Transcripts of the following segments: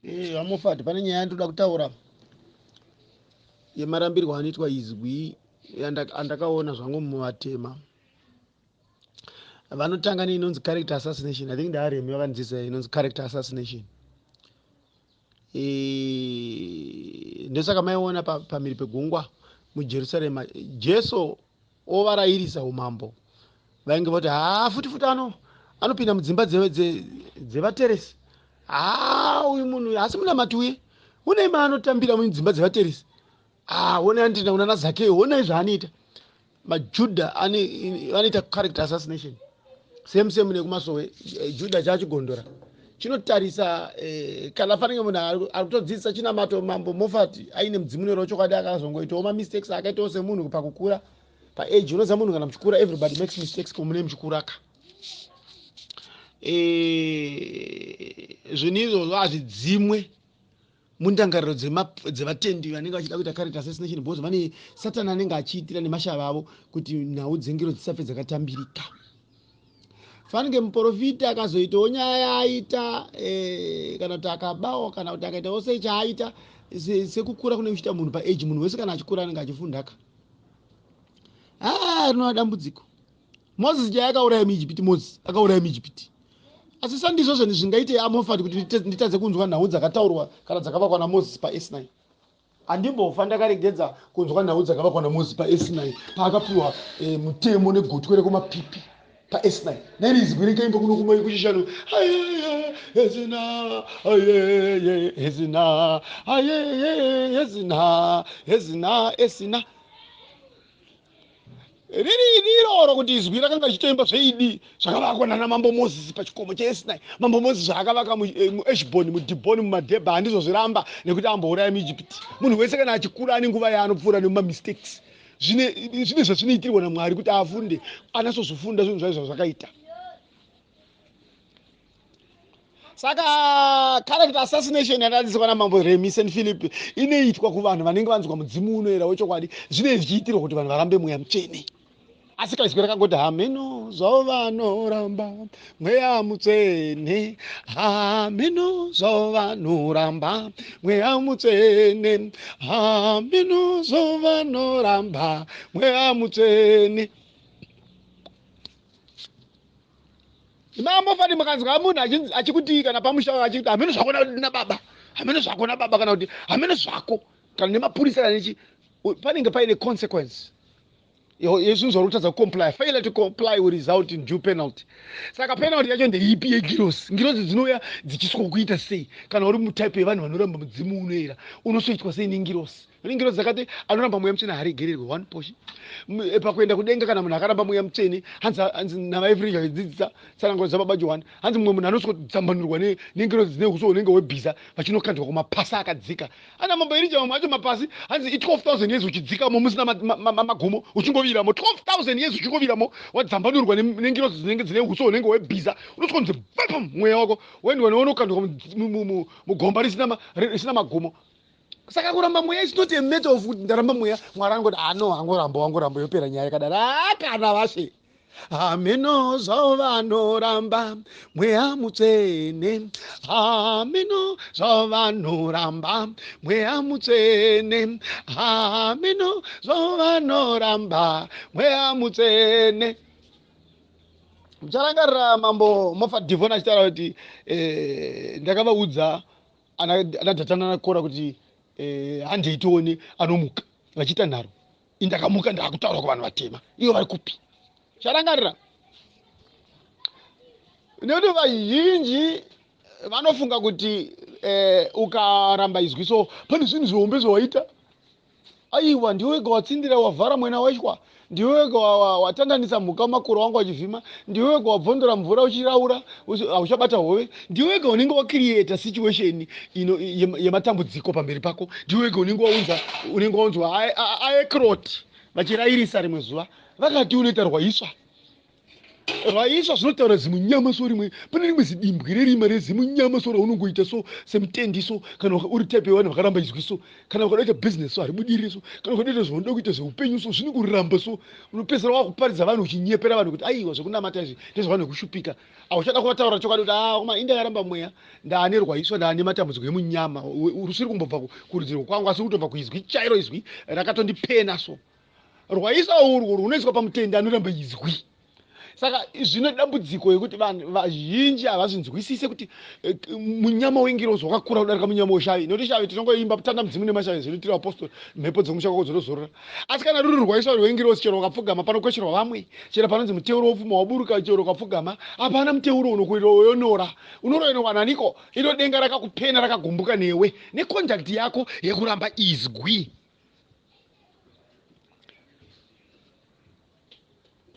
Eh, VaMoffat, pane nyaya yandoda kutaura yemarambirwo anoitwa izwi andakaona zvangu muvatema. Vanotanga neinonzi character assassination. I think ndaaremi vakandidzidzisa inonzi character assassination. Eh, ndosaka maiona pamhiri pegungwa muJerusarema Jesu ovarairisa umambo vainge voti haa futi futi ano anopinda mudzimba dzevateresi haa uyu munhu haasi munamati uye unei maanotambira mudzimba dzevateresi haa honai andina unana zakeyo honai zvaanoita majudha vanoita character assassination same same nekumasowe eh, judha chachigondora chinotarisa eh, kana fanenge munhu ari kutodzidzisa chinamato mambo mofati aine mudzimu nero chokwadi akazongoitawo mamistakes akaitawo semunhu pakukura paage unoziva munhu kana muchikura everybody makes mistakes ko mune muchikuraka eh, zvinhu izvozvo hazvidzimwe mundangariro dzevatendi vanenge vachida kuita character assassination because vane satani anenge achiitira nemashava avo kuti nhau dzengiro dzisafe dzakatambirika fanike muprofita akazoitawo nyaya yaaita eh, kana kuti akabawo kana kuti akaitawo sei chaaita sekukura kune kuchiita munhu paage munhu wese kana achikura anenge achifundaka ah, rinova dambudziko moses chaiye akauraya muijipiti moses akauraya muijipiti asi sandizvo zvinhu zvingaite amofati kuti nditadze kunzwa nhau dzakataurwa kana dzakavakwa namoses pasinai handimbofa ndakaregedza kunzwa nhau dzakavakwa namoses pasinai paakapiwa e, mutemo negotwe rekumapipi pasinai nairi izwi rikaimba kuno kumai kuchishanu hezina hezina hezina hezina esina Riri idi iroro kuti izwi rakanga richitoimba zveidi zvakavakwa nana mambo Mozisi pachikomo cheSinai. Mambo Mozisi zvaakavaka muEshboni, eh, muDhibhoni, muMadhebha handizozviramba nekuti ambouraya muIjipiti. Munhu wese kana achikura ane nguva yaanopfuura nemumamistakes. Zvine zvine zvazvinoitirwa naMwari kuti afunde, anatsozofunda zvinhu zvaizvo zvazvakaita. Saka character assassination yakadzidziswa namambo Remi St Philip inoitwa kuvanhu vanenge vanzwa mudzimu unoera wechokwadi, zvinenge zvichiitirwa kuti vanhu varambe mweya mutsvene. Asi kaizwi rakangoti hameno zvavo vanoramba mweya mutsvene, hameno zvavo vanoramba mweya mutsvene, hameno zvavo vanoramba mweya mutsvene. Mambo fani mukanzwa munhu achikutii kana pamusha achikuti hameno zvako na baba hameno zvako na baba kana kuti hameno zvako kana nemapurisa kana nechi panenge paine consequence yezvinhu zvauri kutadza kucomply failure to comply will result in due penalty saka penalty yacho ndeipi yengirozi ngirozi dzinouya dzichiswa kuita sei kana uri mutype yevanhu vanoramba mudzimu unoera unosoitwa sei nengirozi Kune ngirozi dzakati anoramba mweya mutsvene haaregererwe one portion eh, pakuenda kudenga kana munhu akaramba mweya mutsvene hanzi hanzi navaefrija vachidzidzisa tsananguro dzababa johani hanzi mumwe munhu anosvikodzambanurwa nengirozi dzine uso hunenge hwebhiza vachinokandwa kumapasi akadzika ana mambo erija vamwe acho mapasi hanzi i 12000 years uchidzikamo musina magumo uchingoviramo 12000 years uchingoviramo wadzambanurwa nengirozi dzinenge dzine uso hunenge hwebhiza unosvikonzi bam mweya wako woendwa neunokandwa mugomba risina magumo Saka kuramba mweya is not a matter of kuti ndaramba mweya Mwari anongoti ah no angoramba wangoramba yopera nyaya yakadaro ah kana vashe hameno zvavo vanoramba mweya mutsvene hameno zvavo vanoramba mweya mutsvene hameno zvavo vanoramba mweya mutsvene mucharangarira mambo Moffat Devon achitaura kuti eh, ndakavaudza ana Dhatani ana Kora kuti eh, handei tione anomuka vachiita nharo indakamuka ndakutaura kuvanhu vatema ivo vari kupi charangarira nekuti vazhinji vanofunga kuti eh, ukaramba izwi so pane zvinhu zvihombe zvawaita Aiwa ndiwe wega watsindira wavhara mwena weshwa, ndiwe wega watandanisa mhuka mumakoro wangu wachivhima, ndiwe wega wabvondora mvura uchiraura hauchabata hove, ndiwe wega unenge wacreata situation ino yematambudziko pamberi pako, ndiwe wega unenge waunza unenge waunzwa aekrot vachirairisa rimwe zuva vakati unoita rwaiswa. Rwaiswa zvinotaura zimunyama so rimwe pane rimwe zidimbwi rerima rezimunyama so raunongoita so semutendi so kana uri type yevanhu vakaramba izwi so kana ukada kuita business so haribudirire so kana ukada kuita zvaunoda kuita zveupenyu so zvinokuramba so unopedzisira wakuparidza vanhu uchinyepera vanhu kuti aiwa zvekunamata izvi ndezvevanhu vekushupika. Hauchada kuvataura chokwadi kuti ah koma indakaramba mweya ndaane rwaiswa ndaane matambudziko emunyama rusiri kumbobva kurudzirwo kwangu asi kutobva kuizwi chairo izwi rakatondipena so. Rwaiswa urwu runoiswa pamutendi anoramba izwi. Saka zvino dambudziko yekuti vanhu vazhinji havazvinzwisise kuti eh, munyama wengirozi wakakura kudarika munyama weshavi nekuti shavi tinongoimba tanda mudzimu nemashavi zvedu tiri vapostori mhepo dzemusha kwako dzinozorora asi kana ruri rwaiswa rwengirozi chero ukapfugama panokwesherwa vamwe chero panonzi muteuro wopfuma waburuka chero ukapfugama hapana muteuro unokuroyonora unoroyonorwa naniko iro denga rakakupena rakagumbuka newe neconduct yako yekuramba izwi.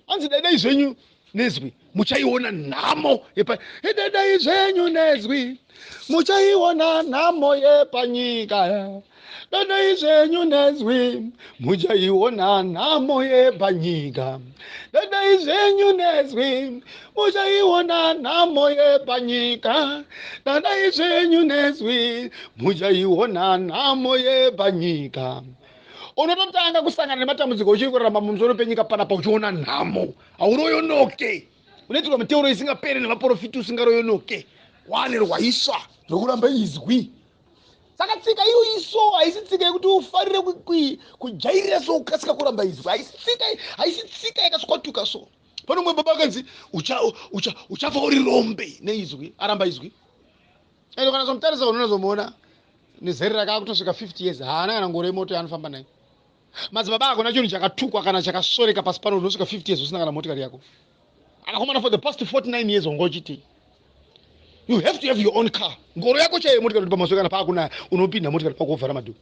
Hanzi dadai zvenyu nezwi muchaiona nhamo yepa dadai zvenyu nezwi muchaiona nhamo yepanyika dadai zvenyu nezwi muchaiona nhamo yepanyika dadai zvenyu nezwi muchaiona nhamo yepanyika dadai zvenyu nezwi muchaiona nhamo yepanyika Unototanga kusangana nematambudziko uchiri kurarama pamusoro penyika panapa uchiona nhamo. Hauroyonoke. Unoitirwa miteuro isingapere nevaporofiti usingaroyonoke. Wane rwaiswa rwekuramba izwi. Saka tsika iyo iso haisi tsika yekuti ufarire kujairira so ukasika kuramba izwi. Haisi tsika, haisi tsika yakaswatuka so. Pane umwe baba akanzi uchafa uri rombe neizwi, aramba izwi. Ende kana zomutarisa unozomuona nezera rake akutosvika 50 years haana kana ngoro yemoto yaanofamba nayo. Madzibaba hakuna chinhu chakatukwa kana chakasvoreka pasi pano unosvika 50 years usina kana motikari yako. Akakomana for the past 49 years wanga uchitei? You have to have your own car. Ngoro yako chaiyo motikari kuti pamasowe kana paakunaya unopinda motikari pako wovhara madhoo.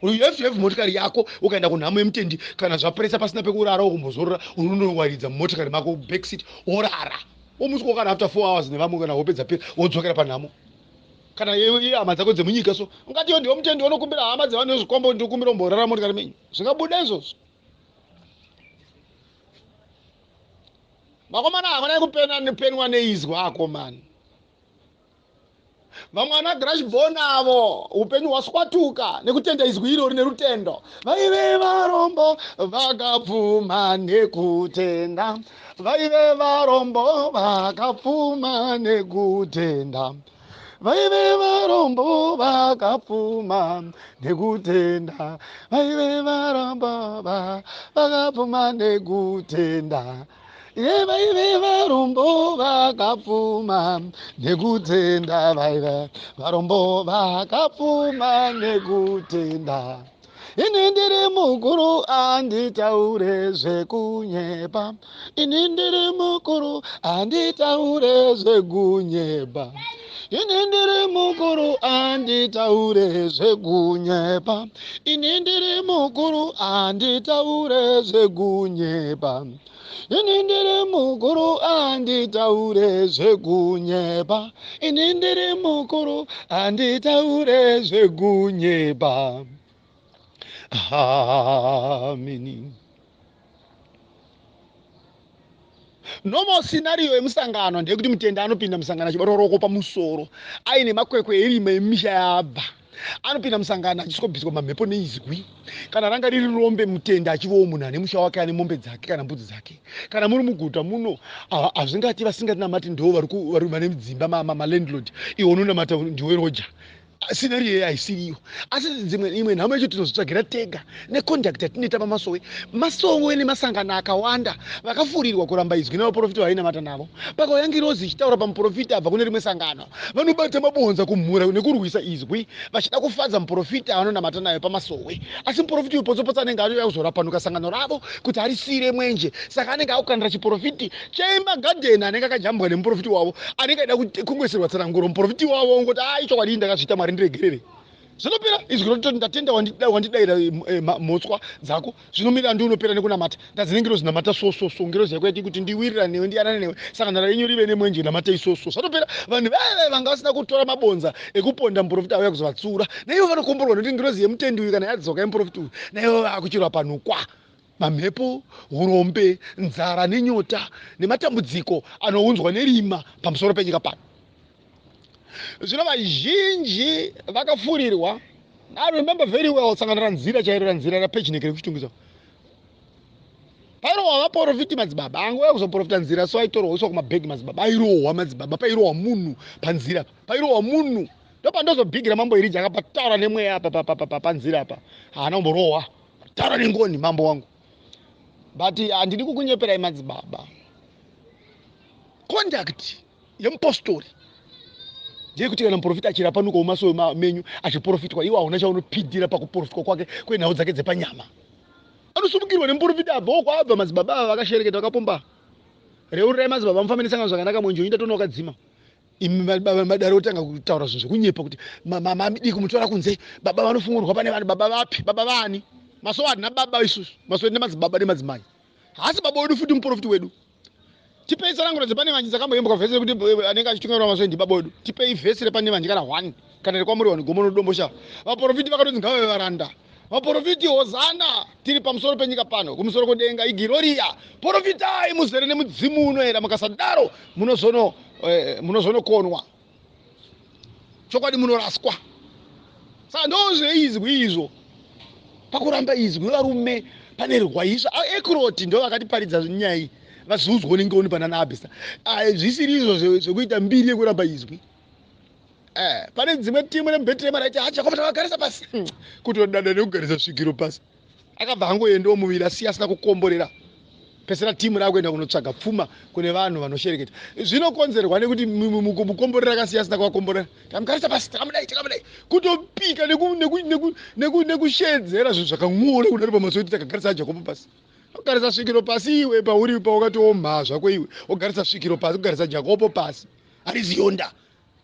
You have to have motikari yako ukaenda kunhamo yemutendi kana zvapresa pasina pekurara ukumbozorora unonowaridza mumotikari mako back seat worara. Womutswa kana after 4 hours nevamwe kana hope dzapera wodzokera panhamo. Kana iye hama dzako dzemunyika so ungati iwe ndiwe mutendi unokumbira hama dzevanhu vezvikwambo ndikumbira umborara motikari menyu. Zvingabuda izvozvo. Vakomana havanai kupena penwa neizwa akomana. Vamwe ana Grashbone avo upenyu hwaswatuka nekutenda izwi irori nerutendo. Vaive varombo vakapfuma nekutenda. Vaive varombo vakapfuma nekutenda. Vaive varombo vakapfuma nekutenda. Vaive varombo vakapfuma nekutenda. Ye vaive varombo vakapfuma nekutenda vaive varombo vakapfuma nekutenda. Ini ndiri mukuru anditaure zvekunyepa. Ini ndiri mukuru anditaure zvekunyepa. Ini ndiri mukuru anditaure zvekunyepa. Ini ndiri mukuru anditaure zvekunyepa. Ini ndiri mukuru anditaure zvekunyepa. Ini ndiri mukuru anditaure zvekunyepa. Ameni. Normal scenario yemusangano ndeyekuti mutendi anopinda musangano achibatwa ruoko pamusoro aine makwekwe erima emisha yaabva. Anopinda musangano achiswobviswa mamhepo neizwi. Kana ranga riri rombe mutendi achivawo munhu ane musha wake ane mombe dzake kana mbudzi dzake. Kana muri muguta muno hazvingati vasingatinamati ndivo vari vane dzimba malandlord iwe unonamata ndiwe roja. Scenario iyoyo haisiriyo. Asi dzimwe imwe nhamo yacho tinozvitsvagira tega neconduct yatinoita pamasowe. Masowe nemasangano akawanda vakafurirwa kuramba izwi nevaprofita vainamata navo. Pakauya ngirozi ichitaura pamuprofita abva kune rimwe sangano, vanobata mabonza kumhura nekurwisa izwi vachida kufadza muprofita avanonamata nayo pamasowe. Asi muprofita uyu potsopotsa anenge atouya kuzorapanuka sangano ravo kuti arisiire mwenje. Saka anenge akukandira chiprofiti chemagadheni anenge akajambwa nemuprofiti wavo anenge aida kungoisirwa tsananguro muprofiti wavo ongoti a ichokwadi ndakazviita Mwari ndiregerere. Zvinopera izwi rototi ndatenda wandidaira mhotswa dzako. Zvinomira ndi unopera nekunamata. Ndadzi nengirozi namata so so so ngirozi yako yati kuti ndiwirirane newe ndiyanane newe sangano renyu rive nemwenje namatai so so. Zvatopera vanhu vaya vaya vanga vasina kutora mabonza ekuponda muprofita auya kuzovatsiura naivo vanokomborwa nekuti ngirozi yemutendi uyu kana yadzoka yemuprofita uyu naivo vakuchirwa panukwa. Mamhepo, urombe, nzara nenyota nematambudziko anounzwa nerima pamusoro penyika pano. Zvino vazhinji vakafurirwa. I remember very well sangano ranzira chairo ranzira rapejineke rekuchitungwiza. Pairohwa vaporofiti madzibaba angouya kuzoporofita nzira so aitorwa oiswa kumabhegi madzibaba airohwa madzibaba pairohwa munhu panzira pairohwa munhu ndopandozobhigira mambo Irija akapataura nemweya apa panzira apa haana kumborohwa taura nengoni mambo wangu but handidi kukunyeperai madzibaba conduct yemupostori ndeyekuti kana muprofita achirapanuka mumasowe menyu achiprofitwa iwe hauna chaunopindira pakuprofitwa kwake kwenhau dzake dzepanyama anosumukirwa nemuprofita abva uko abva madzibaba ava vakashereketa vakapomba reurirai madzibaba mufambe nesangano zvakanaka mwenje unoita toona wakadzima imi madare otanga kutaura zvinhu zvekunyepa kuti mamidii kumutora kunze baba vanofungurwa pane vanhu baba vapi baba vani masowe hatina baba isusu masowe tine madzibaba nemadzimai haasi baba wedu futi muprofiti wedu Tipei tsananguro dzepane vanji dzakamboimbwa vhesi rekuti eh, anenge achitungamirwa masowe ndibaba wedu. Tipei vhesi repane vanji kana one kana rekwamuri vanhu gomo nodomboshava. Vaporofiti vakatonzi ngavave varanda. Vaporofiti hozana tiri pamusoro penyika pano kumusoro kwedenga igiroriya. Porofitai muzere nemudzimu unoera mukasadaro munozono eh, munozonokonwa. Chokwadi munoraswa. Saka ndozveizwi izvo. Pakuramba izwi varume pane rwaisva. Ekroti ndo vakatiparidza nyaya iyi. Vaziudzwa nengoni pana naAbisa. Zvisiri izvo zvekuita mbiri yekuramba izwi. Eh, pane dzimwe timu remuBhetrehema raiti ha Jakobo takagarisa pasi. Kutodada nekugarisa svikiro pasi. Akabva angoendawo muviri asiya asina kukomborera. Pesera timu rakuenda kunotsvaga pfuma kune vanhu vanoshereketa. Zvinokonzerwa nekuti mukomborera akasiya asina kuvakomborera. Takamugarisa pasi, takamudai, takamudai. Kutopika nekushedzera zvinhu zvakan'ora kudaro pamaso kuti takagarisa Jakobo pasi. Kugarisa svikiro pasi iwe pauri paukatoomha zvako iwe. Wogarisa svikiro pasi, kugarisa Jakobo pasi. Ariziyonda.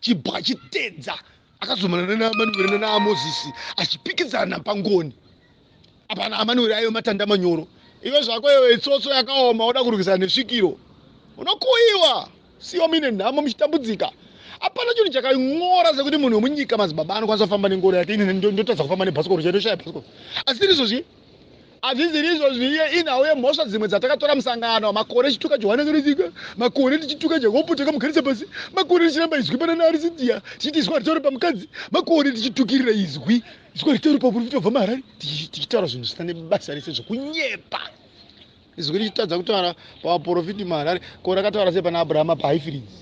Chibwa chitedza akazomana naAmanueri nanaMozisi achipikidzana pangoni. Apa naAmanueri aive matanda manyoro. Iwe zvako iwe itsotso yakaoma woda kurwisana nesvikiro. Unokuyiwa. Siwa muine nhamo muchitambudzika. Hapana chinhu chakanyora sekuti munhu wemunyika madzibaba anokwanisa kufamba nengoro yake ini ndotadza kufamba nebhasikoro chete ndoshaya bhasikoro. Asi izvozvi Hazviziri izvo zviye inhau yemhosva dzimwe dzatakatora musangano makore tichituka Johane Akarasika, makore tichituka Jakobo takamugarisa pasi, makore tichiramba izwi pana naArisindia tichiti izwi haritauri pamukadzi, makore tichitukirira izwi, izwi haritauri pamuprofita kubva muHarare, tichitaura zvinhu zvisina nebasa rese zvekunyepa. Izwi richitadza kutaura pavaprofiti muHarare, ko rakataura sei pana Abrahama paHighfields?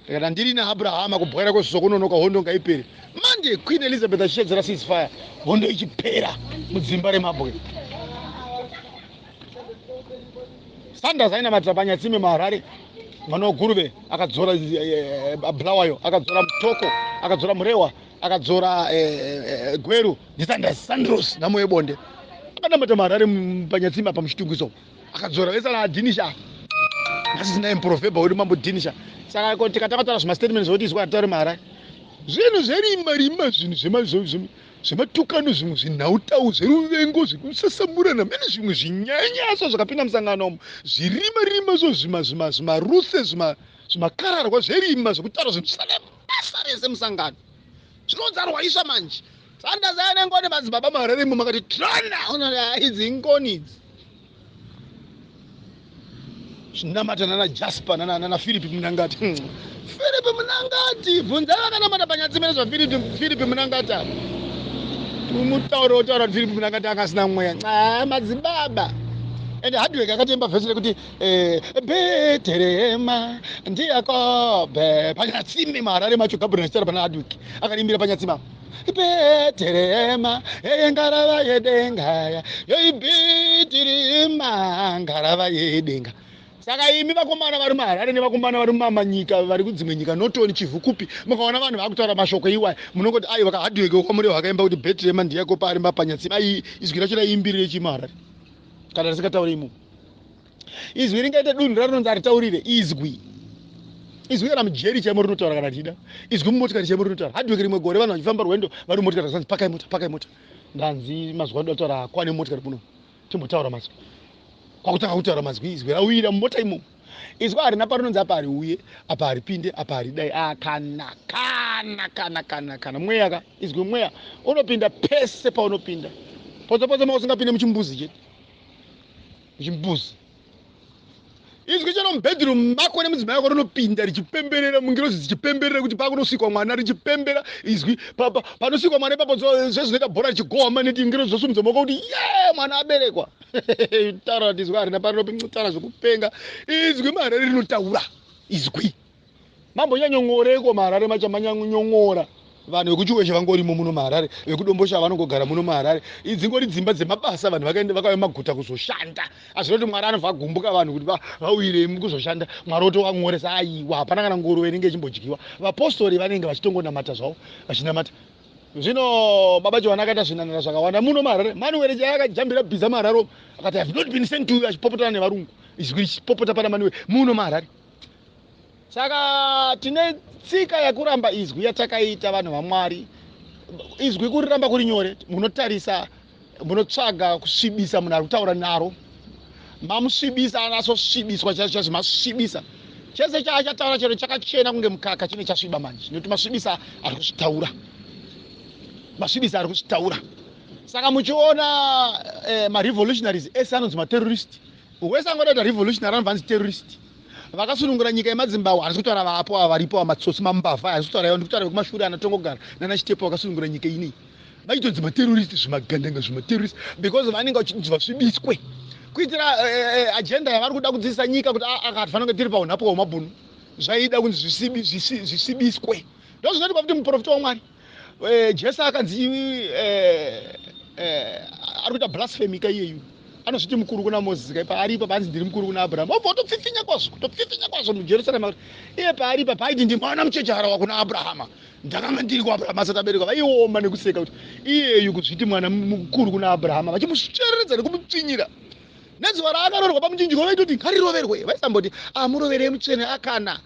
Ndakati handiri naAbrahama kubwaira kweziso kunonoka hondo ngaipere. Manje Queen Elizabeth achishedzera ceasefire hondo ichipera mudzimba remabwe. Sanders ainamatira panyatsime muHarare mwana weGuruve akadzora eh, eh, Bulawayo akadzora Mutoko akadzora Murewa akadzora eh, Gweru ndiSanders Sandros nhamo yebonde akanamata muHarare panyatsime apa muchitungwiso akadzora vese ana Dhinisha nhasi tinaye muprofeba wedu mambo Dhinisha saka ko tikatanga taura zvimastatement zvekuti izwa hatitaure mahara zvinhu zverima rima zvinhu zvematukano zvimwe zvinhautau zveruvengo zvekusasamurana mene zvimwe zvinyanyaso zvakapinda musangano umu zvirima rima zvo zvimaruse zvimakararwa zverima zvekutaura zvinhu zvisina basa rese musangano Zvinonzi arwaiswa manje. Sanders ane ngoni madzibaba muHarare imo makati trana unoona idzi ingoni idzi. Chinamata nana Jasper nana nana Philip Munangati. Hmm. Philip Munangati bvunzai vakanamata panyatsime nezva Philip Philip Munangati apa. Mutauro wotaura kuti Philip Munangati anga asina mweya. Ah, madzibaba. Ende Hardwick akatemba vhesi rekuti Eh, Beterehema ndiYakobe panyatsime muHarare macho Gabriel achitaura pana Adwick akarimbira panyatsime apo Beterehema yeye ngarava yedenga yoi Beterehema ngarava yedenga saka imi vakomana vari muharare nevakomana vari mumamanyika vari kudzimwe nyika notoni chivhu kupi mukaona vanhu vakutaura mashoko iwaya munongoti aiwa kahadweke kwamurehwa akaimba kuti betrema ndiyakopa ari mapanyatsime ai izwi racho raiimbirire chii muharare kana risingataure imomo Izwi ringaite dunhu rarinonzi haritaurire izwi. Izwi kana mujeri chaimo rinotaura kana richida. Izwi mumotikari chaimo rinotaura. Hardwork rimwe gore vanhu vachifamba rwendo vari mumotikari zvanzi pakai mota pakai mota. Ndanzi mazwi anoda kutaura hakwane mumotikari muno. Timbotaura mazwi. Kwakutanga kutaura mazwi izwi rawira mumota imomo. Izwi harina parinonzi apa hariuye, apa haripinde, apa haridai. Ah, kana kana kana kana kana mweya ka izwi mweya unopinda pese paunopinda. Potse potse mausingapinde muchimbuzi chete. Chimbuzi. Izwi chero mubedroom mako nemudzimai wako rinopinda richipemberera, mungirozi dzichipemberera kuti pakunosikwa mwana, richipembera izwi panosikwa mwana ipapo, zvezvinoita bhora richigohwa maneti, ngirozi dzosumudza maoko kuti ye mwana aberekwa. Taura kuti izwi harina parinotaura zvekupenga. Izwi maharare rinotaura izwi. Mambonyanyong'oreko maHarare macho manyanyong'ora. Vanhu vekuChiweshe vangorimo muno muHarare, vekuDombosha vanongogara muno muHarare. Idzi ngori dzimba dzemabasa, vanhu vakaenda vakauya maguta kuzoshanda. Asi kuti Mwari anobva agumbuka vanhu kuti vauyirei kuzoshanda, Mwari otovan'oresa. Aiwa, hapana kana nguruve inenge ichimbodyiwa. Vapostori vanenge vachitongonamata zvavo, vachinamata. Zvino baba Johani akaita zvinanira zvakawanda muno muHarare. Manuel chaiye akajambira bhiza muHarare akati, I have not been sent to you, achipopotana nevarungu. Izwi richipopota pana Manuel muno muHarare. Saka tine tsika yekuramba izwi yatakaita vanhu vaMwari. Izwi kuriramba kuri nyore, munotarisa, munotsvaga kusvibisa munhu ari kutaura naro. Mamusvibisa, anasosvibiswa chaizvo chaizvo, masvibisa. Chese chaachataura chero chakachena kunge mukaka chine chasviba manje, nekuti masvibisa ari kuzvitaura. Masvibisa ari kuzvitaura. Saka muchiona marevolutionaries ese anonzi materrorist. Wese angoda kuita revolutionary anobva anzi terrorist. Vakasunungura nyika yemadzimbahwe, handisi kutaura vapo ava varipo ava matsotsi mambavha, handisi kutaura ivo, ndiri kutaura vekumashure ana Tongogara nana Chitepo vakasunungura nyika inei. Vaitonzi materrorist, zvimagandanga zvimaterrorist, because vanenge vachinzi vasvibiswe kuitira agenda yavari kuda kudzidzisa nyika kuti hatifanira kunge tiri paunhapwa hwemabhunu. Zvaida kunzi zvisibiswe. Ndozvinoitwa futi muprofita waMwari. Jesu akanzi ari kuita blasphemy ka iyeyu, anozviti mukuru kuna Moses ka, paari ipa paanzi ndiri mukuru kuna Abraham, obva otopfipfinya kwazvo, kutopfipfinya kwazvo muJerusarema. Iye paari ipa paaiti ndi mwana muchechara wakuna Abrahama, ndakanga ndiri kuAbrahama asati aberekwa, vaioma nekuseka kuti iyeyu kuzviti mwana mukuru kuna Abrahama, vachimusvereredza nekumutsvinyira. Nezuva raakarorwa pamuchinjiko vaitoti ngariroverwe, vaisamboti amuroverei mutsvene akana.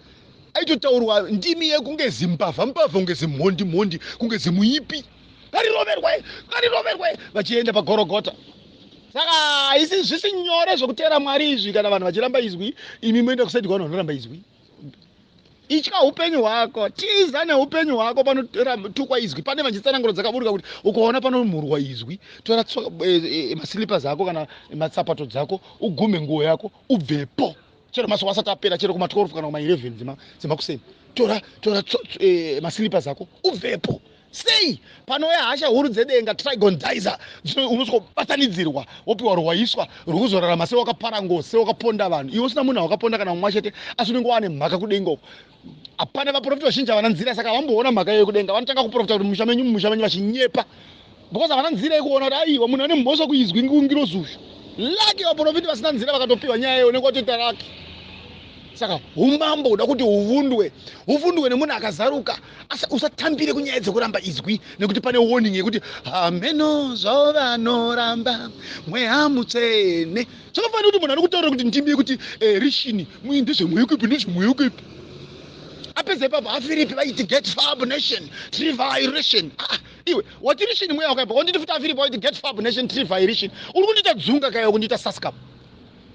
Aitotaurwa ndimi yekunge zimbavha mbavha, kunge zimhondi mhondi, kunge zimuipi, ngariroverwe, ngariroverwe, vachienda paGorogota. Saka haisi zvisi nyore zvekuteera Mwari izvi kana vanhu vachiramba izwi, imi moenda kusaidi kwavanhu vanoramba izwi. Itya upenyu hwako, tiza neupenyu hwako panotukwa izwi. Pane vachitsananguro dzakaburuka kuti ukaona panomhurwa izwi, tora maslippers ako kana matsapato dzako, ugume nguo yako, ubvepo. Chero mazuva asati apera, chero kuma 12 kana kuma 11 dzemakuseni, tora maslippers ako ubvepo. Sei? Panouya hasha huru dzedenga, trigondizer, unosvikobatanidzirwa, wopiwa rwaiswa rwekuzorarama sewakapara ngozi, sewakaponda vanhu. Iwe usina munhu wakaponda kana mumwe chete, asi unenge wane mhaka kudenga uko. Hapana vaprofita vazhinji havana nzira, saka havamboona mhaka iyoyo kudenga. Vanotanga kuprofita kuti mumusha menyu, mumusha menyu, vachinyepa because havana nzira yekuona kuti aiwa munhu ane mhosva kuizwi ngirozi uyu. Laki vaprofita vasina nzira vakatopiwa nyaya iyo, unenge watoita laki. Saka umambo huda kuti huvundwe, huvundwe nemunhu akazaruka. Asi usatambire kunyaya dzekuramba izwi, nekuti pane warning yekuti hameno zvavo vanoramba mweya mutsvene. Zvakafanira kuti munhu anokutaurira kuti ndimi yekuti rishini ndezvemweya kupi, ndezvemweya kupi. Apedza ipapo aFiripi vaiti get fab nation triviration. Iwe wati rishini mweya wakaipa, wanditi futi aFiripi vaiti get fab nation triviration. Uri kundiita dzunga kaiwa, kundiita saskam.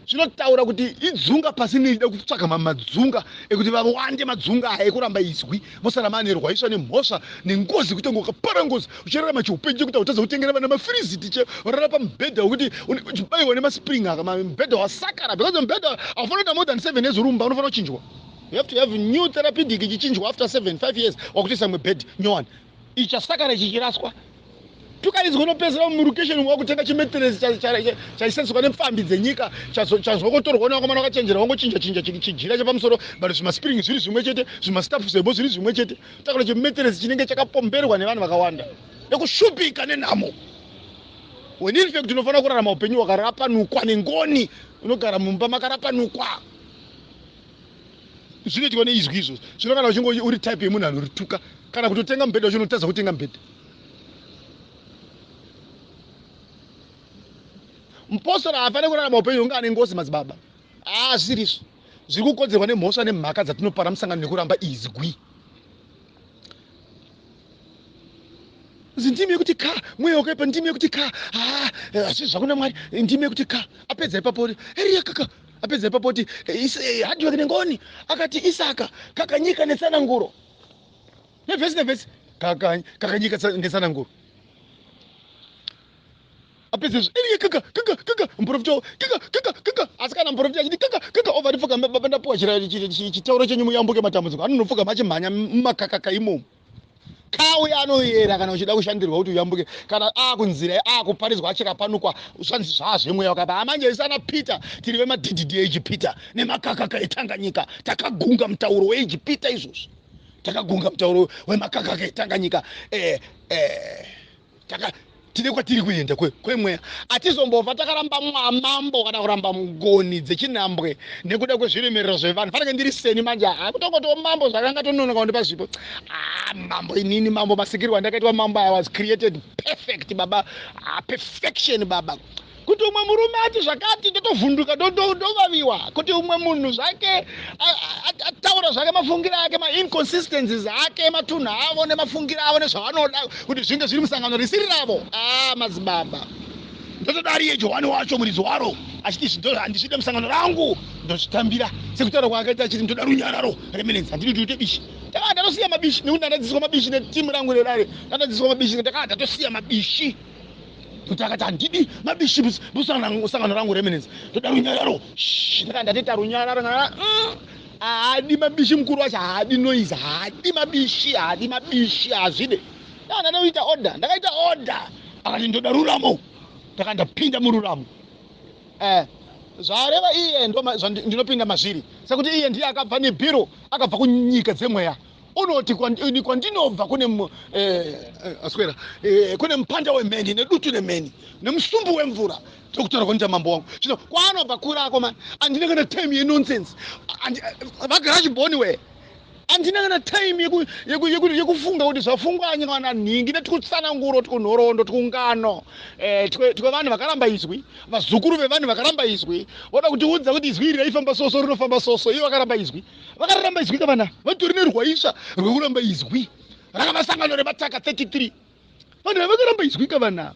Zvinotaura kuti idzunga pasi nerida kutsvaga madzunga ekuti vawande madzunga aya ekuramba izwi, vosara mane rwaiswa nemhosva nengozi, kuti wakapara ngozi uchirarama chiupenyu chekuti hautadza kutengera vana mafiriziti, che warara pamubhedha wekuti uchibayiwa nemaspring aka, mubhedha wasakara, because mubhedha haufanira kuita more than 7 years uri mumba, unofanira kuchinjwa. You have to have new therapeutic ichichinjwa after 7 5 years, wakutoisa mumwe bed nyowani, ichi chasakara ichi chiraswa. Tukaidzwa unopedzera murukesheni wakutenga chimeteresi chaishandiswa nepfambi dzenyika, chazongotorwa nevakomana vakachenjera, vangochinja chinja chijira chepamusoro, but zvimaspring zviri zvimwe chete, zvimastaff zvebo zviri zvimwe chete. Takura chimeteresi chinenge chakapomberwa nevanhu vakawanda nekushupika nenhamo. When in fact unofanira kurarama upenyu hwakarapanukwa nengoni, unogara mumba makarapanukwa. Zvinoitwa neizwi izvozvo. Zvino kana uchinge uri type yemunhu anorituka, kana kutotenga mubhedha wacho unotadza kutenga mubhedha. Mupostora haafaniri kurarama upenyu hunge ane ngozi madzibaba. Zvisiri izvo. Zviri kukonzerwa nemhosva nemhaka dzatinopara musangano nekuramba izwi. Ndimi yekuti ka mweya wakaipa, ndimi yekuti ka hazvisi zvakuna Mwari, ndimi yekuti ka. Apedza ipapo eriya kaka, apedza ipapo kuti hard work nengoni, akati Isaka kakanyika netsananguro. Nevhesi nevhesi kakanyika netsananguro. Apedza izvo, iye kaka kaka kaka muprofita kaka kaka kaka. Asi kana muprofita achiti kaka kaka obva atipfugama, baba ndapuwa chitauro chenyu muyambuke matambudziko. Anonopfugama achimhanya mumakakaka imomo. Kauya anoyera kana uchida kushandirwa kuti uyambuke kana akunzira akuparidzwa achikapanukwa zvanzi zvazvemweya wakaba amanje isana Peter tiri vemadhidhidhi eEgipita nemakakaka eTanganyika takagunga mutauro weEgipita izvozvi takagunga mutauro wemakakaka eTanganyika eh, eh, taka tine kwatiri kuenda kwemweya hatizombova takaramba mambo kana kuramba ngoni dzechinhambwe nekuda kwezviremerero zvevanhu fanike ndiri seni manje hakutongotiwo mambo zvakanga tononoka kundipa zvipo ah, mambo inini mambo masikirwo andakaitwa mambo I was created perfect baba ah, perfection baba kuti umwe murume ati zvakati ndotovhunduka ndovaviwa kuti umwe munhu zvake ataura zvake mafungiro ake mainconsistencies ake matunhu avo nemafungiro avo nezvavanoda kuti zvinge zviri musangano risiri ravo a ah, madzibaba ndotoda ariye johani wacho muridzi waro achiti handisvide musangano rangu ndozvitambira sekutaura kwaakaita achiti ndoda runyararo remenenzi handidi kuti uite bishi takaa ndatosiya mabishi nekuti ndandadzidziswa mabishi netimu rangu redare ndandadzidziswa mabishi ndakaa ndatosiya mabishi kuti akati handidi mabishi musangano rangu remenenzi ndoda runyararo ndaka ndatoita runyararo mm, haadi mabishi mukuru wacho haadi noise haadi mabishi haadi mabishi hazvide ndaka ndatoita order ndakaita order akati ndoda ruramo ndaka ndapinda mururamo eh zvareva iye ndinopinda mazviri sekuti iye ndiye akabva nebhiro akabva kunyika dzemweya unoti kwandinobva kune eh, eh, aswera eh, kune mupanda wemheni nedutu nemheni nemusumbu wemvura tokutaura kwanoita mambo wangu zvino kwaanobva kurako mani handina kana time yenonsense vagara chiboni wee handina kana time yekufunga kuti zvafungwa kana nhingi netikutsananguro tikunhoroondo tikungano twevanhu vakaramba izwi vazukuru vevanhu vakaramba izwi voda kutiudza kuti izwi iri raifamba soso rinofamba soso ivo vakaramba izwi Vakaramba izwi kavana vatori nerwaisva rwekuramba izwi rakava sangano remataka 33 vanhu ava vakaramba izwi kavana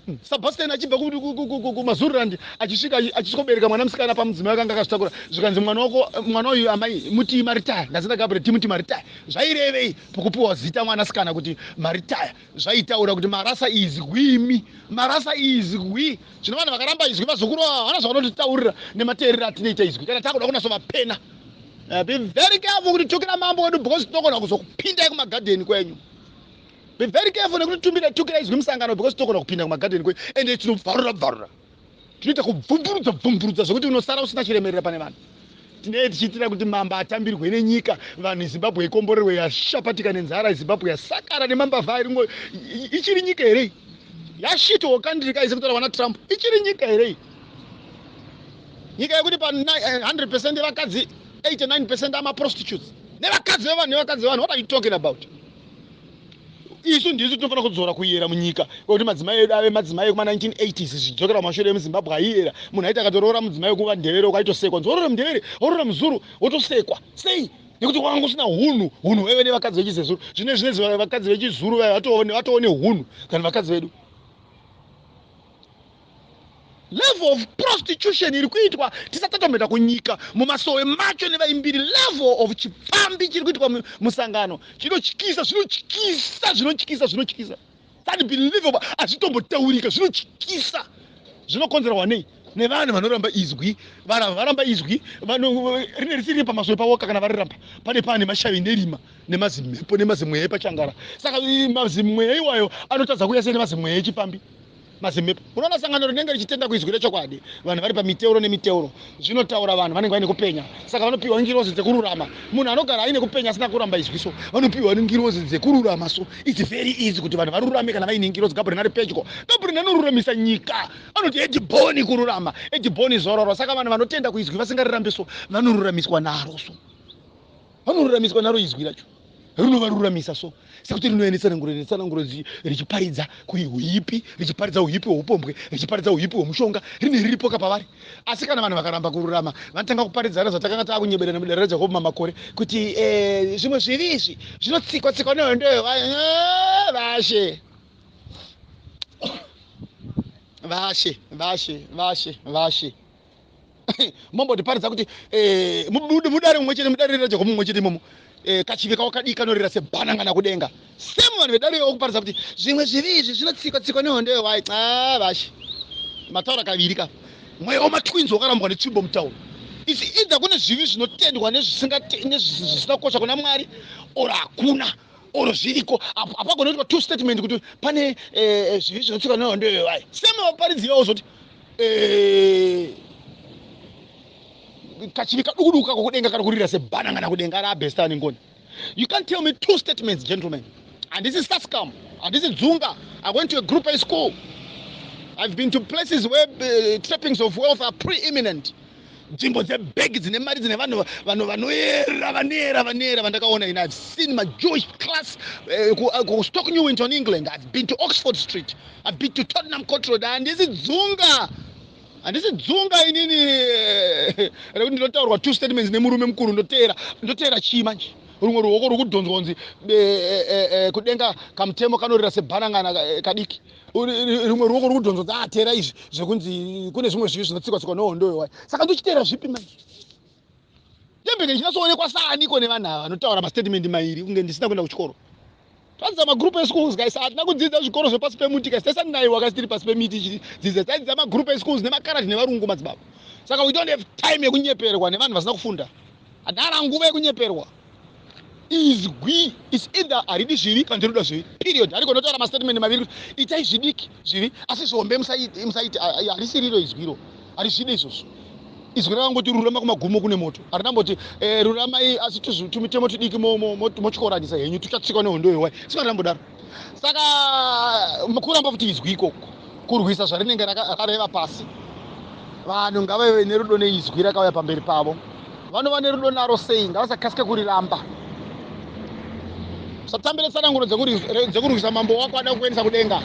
hmm, Sebastian achibva kuMazururand achisvika achisvikobereka mwana musikana pamudzimai akanga akazvitakura zvikanzi mwana wako mwana uyu amai mutii maritaya ndazita Gabriel timuti maritaya zvairevei pokupiwa zita mwanasikana kuti maritaya zvaitaura kuti marasa izwi imi marasa izwi Zvino vanhu vakaramba izwi vazukuru ava havana zvavanotitaurira nemateerero atinoita izwi kana takuda kunasovapena. Uh, be very careful kuti tukira mambo wedu because tinogona kuzokupindai kumagadheni kwenyu. Be very careful nekuti tumbira tukira izwi musangano because tinogona kupinda kumagadheni kwenyu ende tinobvarura bvarura. Tinoita kubvumburudza bvumburudza zvekuti unosara usina chiremerera pane vanhu. Tinee tichiitira kuti mambo atambirwe nenyika vanhu Zimbabwe ikomborerwe yashapatika nenzara Zimbabwe yasakara nemambavha iringo ichiri nyika here iyi yashitwo country kaise kutaura vana Trump ichiri nyika here iyi nyika yekuti pa 100 percent yevakadzi 89 percent amaprostitutes nevakadzi vevanhu nevakadzi vevanhu what are you talking about Isu ndisu tinofanira kudzora kuyera munyika kwekuti madzimai edu ave madzimai ekuma 1980s zvichidzokera kumashure emuZimbabwe aiyera. Munhu aiti akatoroora mudzimai wekuva Ndevere uko aitosekwa nzi worora muNdevere, worora muZulu, wotosekwa. Sei? Nekuti kwakanga kusina hunhu, hunhu hwaive nevakadzi vechiZezuru. Zvino zvinezvi vakadzi vechiZulu vaya vatove nehunhu than vakadzi vedu. Level of prostitution iri kuitwa tisati tatomboenda kunyika mumasowe macho nevaimbiri level of chipfambi chiri kuitwa musangano chinotyisa zvinotyisa zvinotyisa zvinotyisa unbelievable hazvitombotaurika zvinotyisa zvinokonzerwa nei nevanhu vanoramba izwi vanhu varamba izwi rine risiri pamasowe pavoka kana variramba pane pane mashavi nerima nemazimhepo nemazimweya epachangara saka mazimweya iwayo anotadza kuuya sei nemazimweya echipfambi Mazimhepo. Unoona sangano rinenge richitenda kuizwi rechokwadi, vanhu vari pamiteuro nemiteuro. Zvinotaura vanhu vanenge vaine kupenya. Saka vanopiwa ngirozi dzekururama. Munhu anogara aine kupenya asina kuramba izwi so, vanopiwa ngirozi dzekururama so. It's very easy kuti vanhu varurame kana vaine ngirozi. Gabriel ari pedyo. Gabriel anoruramisa nyika. Anoti Ediboni kururama. Ediboni zororo. Saka vanhu vanotenda kuizwi vasingarirambe so, vanoruramiswa naro so. Vanoruramiswa naro izwi racho rinovaruramisa so sekuti rinouya netsananguro netsananguro richiparidza huipi richiparidza huipi hweupombwe richiparidza huipi hwemushonga rine riripo ka pavari asi kana vanhu vakaramba kururama vanotanga kuparidzana zvatakanga taakunyeberana mudare rajakobo mamakore kuti eh, zvimwe zvivi izvi zvinotsikwa tsikwa nehondo eh, vashe vashe vashe vashe vashe mombotiparidza kuti eh, mudare mumwe chete mudare rajakobo mumwe chete imomo Kachivi kawakadii kanorira sebhanangana kudenga. Same vanhu vedare vokuparidza kuti zvimwe zvivi izvi zvinotsikwa tsikwa nehondo yewai. Ah, vashe. Mataura kaviri ka. Mweya wematwins wakarambwa netsvimbo mutauro. It's either kune zvivi zvinotendwa nezvisina kukosha kuna Mwari or hakuna or zviriko. Hapagone kuitwa two statement kuti pane zvivi zvinotsikwa nehondo yewai. Same vaparidzi ivavo zoti kachivi kaduku duku kako kudenga kari kurira sebhanangana kudenga ari abesta ane ngoni. You can't tell me two statements, gentlemen. Handisi sascam, handisi dzunga. I went to a group A school. I've been to places where trappings of wealth are preeminent. Nzvimbo dzebhegi dzine mari dzine vanhu vanhu vanoyera vanoyera vanoyera vandakaona ini. I've seen my Jewish class ku Stoke Newington, England. I've been to Oxford Street. I've been to Tottenham Court Road. Handisi dzunga. Handisi dzunga inini rekuti ndinotaurwa two statements nemurume mukuru ndoteera ndoteera chii manje. Rumwe ruoko rwekudhonzwa kunzi kudenga kamutemo kanorira sebhanangana kadiki. Rimwe ruoko rwekudhonzwa kunzi ah teera izvi zvekunzi kune zvimwe zvivi zvinotsikwa tsikwa nehondo yewai. Saka ndochiteera zvipi manje? Ndembenge ndichinatsoonekwa saaniko nevanhu ava vanotaura mastatement mairi kunge ndisina kuenda kuchikoro. Tadzidza magroup eschools guys, hatina kudzidza zvikoro zvepasi pemuti guys, taisanaiwa guys tiri pasi pemiti tichidzidza. Taidzidza magroup eschools nemakaradi nevarungu madzibaba. Saka we don't have time yekunyeperwa nevanhu vasina kufunda. Hatina nguva yekunyeperwa. Izwi is either haridi zvivi kana rinoda zvivi. Period. Harigoni kutaura mastatement maviri kuti itai zvidiki zvivi asi zvihombe musaite. Harisi riro izwiro. Harizvide izvozvo. Izwi rakangoti rurama kumagumo kune moto. Harina mboti ruramai asi tumitemo tudiki motyoranisa henyu tuchatsikwa nehondo yewai. Saka rambodaro. Saka kuramba futi izwi ikoko. Kurwisa zvarinenge rakareva pasi. Vanhu ngavave nerudo neizwi rakauya pamberi pavo. Vanova nerudo naro sei ngavasakasike kuriramba. Usatambire tsananguro dzekurwisa mambo wako ada kukuendesa kudenga.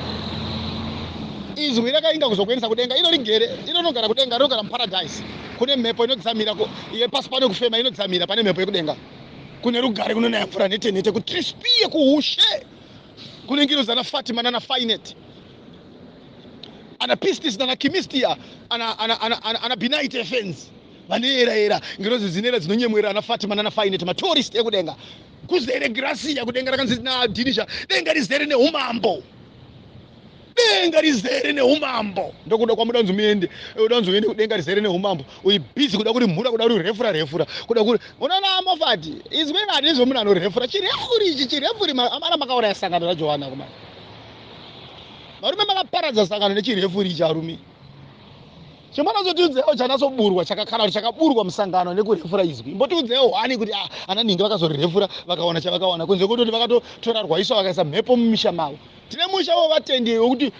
Izwi rakainga kuzokuendesa kudenga. Iro rigere, iro rinogara kudenga, rinogara muparadise. Kune mhepo inodzamira yepasi pano kufema inodzamira pane mhepo yekudenga. Kune rugare kunonaya mvura nhete nhete kutrispie kuhushe. Kune ngirozi ana Fatima nana Fainet. Ana Pistis nana Kimistia ana ana ana ana, ana Binaite fans. Vanoyera yera ngirozi dzinera dzinonyemwerera ana Fatima nana Fainet matourist ekudenga. Kuzere gracia kudenga rakanzi naDinisha denga rizere neumambo. Denga rizere neumambo. Ndokuda kwamuda kunzi muende. Uda kunzi uende kudenga rizere neumambo. Uri busy kuda kuri mhura kuda kuri refura refura. Kuda kuri unoona Mofati. Izwi rari zvomunhu anorefura. Chirefuri ichi chirefuri amana makauraya sangano raJohana kumana. Varume makaparadza sangano nechirefuri ichi arume. Chimbonazotiudzewo chanatsoburwa chakakana kuti chakaburwa musangano nekurefura izwi. Imbotiudzewo hwani kuti ah, ana nhingi vakazorefura vakawana chavakawana kunze kwekutoti vakatotora rwaiswa vakaisa mhepo mumisha mavo. Tine musha wevatendi wekuti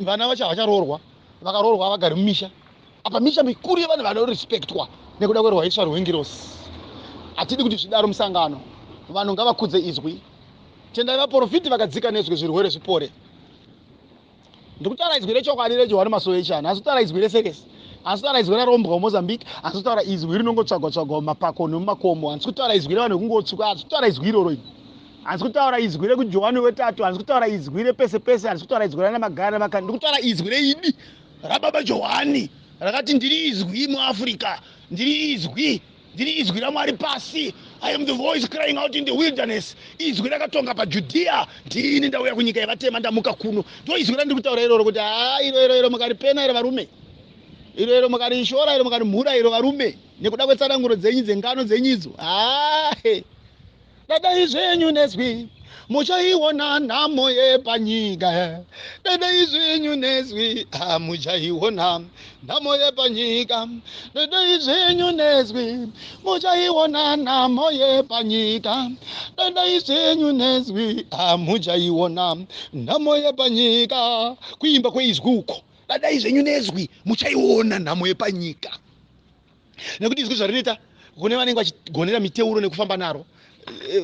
vana vacho havacharoorwa, vakaroorwa havagari mumisha. Apa misha mikuru yevanhu vanorespectwa nekuda kwerwaiswa rwengirosi. Hatidi kuti zvidaro musangano. Vanhu ngavakudze izwi. Tendai vaporofiti vakadzika nezwi zvirwere zvipore. Ndikutaura izwi rechokwadi reJohani Masowe echana. Asi kutaura izwi resekesi. Asi kutaura izwi rarombwa muMozambique. Asi kutaura izwi rinongotsvagwa tsvagwa mumapako nemumakomo. Handisi kutaura izwi revanhu vekungotsvuka. Handisi kutaura izwi iroro ini. Handisi kutaura izwi rekuJohani wetatu. Handisi kutaura izwi repese pese. Handisi kutaura izwi rana Magaya naMakani. Ndikutaura izwi reidi rababa Johani rakati ndiri izwi muAfrica. Ndiri izwi. Ndiri izwi raMwari pasi. I am the voice crying out in the wilderness. Izwi rakatonga paJudea. Ndini ndauya kunyika yevatema ndamuka kuno. Ndo izwi randiri kutaura iroro kuti haa iro iro iro mukaripena iro varume. Iro iro mukarishora iro mukarimhura iro varume. Nekuda kwetsananguro dzenyu dzengano dzenyu idzo. Haa. Dadai zvenyu nezwi muchaiona nhamo yepanyika. Dadai zvenyu nezwi muchaiona nhamo yepanyika. Dadai zvenyu nezwi muchaiona nhamo yepanyika. Dadai zvenyu nezwi muchaiona nhamo yepanyika. Kuimba kweizwi uko. Dadai zvenyu nezwi muchaiona nhamo yepanyika. Nekuti izwi zvarinoita kune vanenge vachigonera miteuro nekufamba naro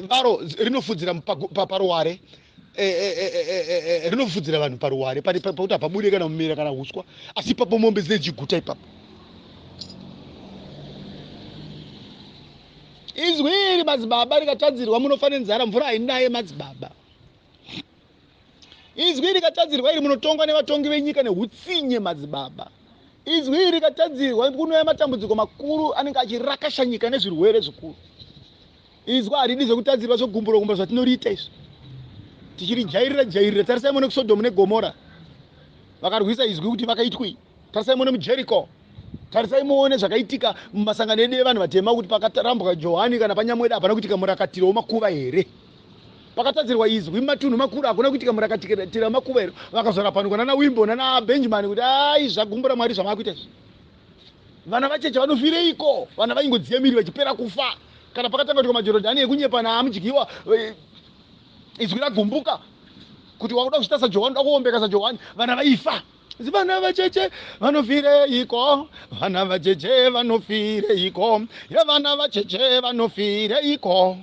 varo rinofudzira paruware rinofudzira vanhu paruware pakuti hapabude kana mumera kana huswa asi ipapo mombe dzinenge dzichiguta ipapo. Izwi iri madzibaba rikatadzirwa munofa nenzara mvura hainaye madzibaba. Izwi rikatadzirwa iri munotongwa nevatongi venyika nehutsinye madzibaba. Izwi iri rikatadzirwa kunouya matambudziko makuru anenge achirakasha nyika nezvirwere zvikuru. Izwi haridi zvekutadzirwa zvegumburo gumba zvatinoriita izvi. Tichirijairira jairira. Tarisai muone kuSodhomu neGomora. Vakarwisa izwi kuti vakaitwei. Tarisai muone muJeriko. Tarisai muone zvakaitika mumasangano edu evanhu vatema kuti pakarambwa Johani kana paNyamweda hapana kuitika murakatiro wemakuva here? Pakatadzirwa izwi mumatunhu makuru hakuna kuitika murakatiro wemakuva here? Vakazorapanukwa nana Wimbo nana Benjamin kuti ai zvagumbura Mwari zvamakuita izvi. Vana vacheche vanofireiko? Vana vaingodziya miri vachipera kufa. Kana pakatanga kuitwa maJorodhani ekunyepa naamudyiwa eh, izwi ragumbuka kuti wakuda kuzviita saJohani, uda kuombeka saJohani, vana vaifa. Vana vacheche vanofireiko? Vana vacheche vanofireiko? Vana vacheche vanofireiko?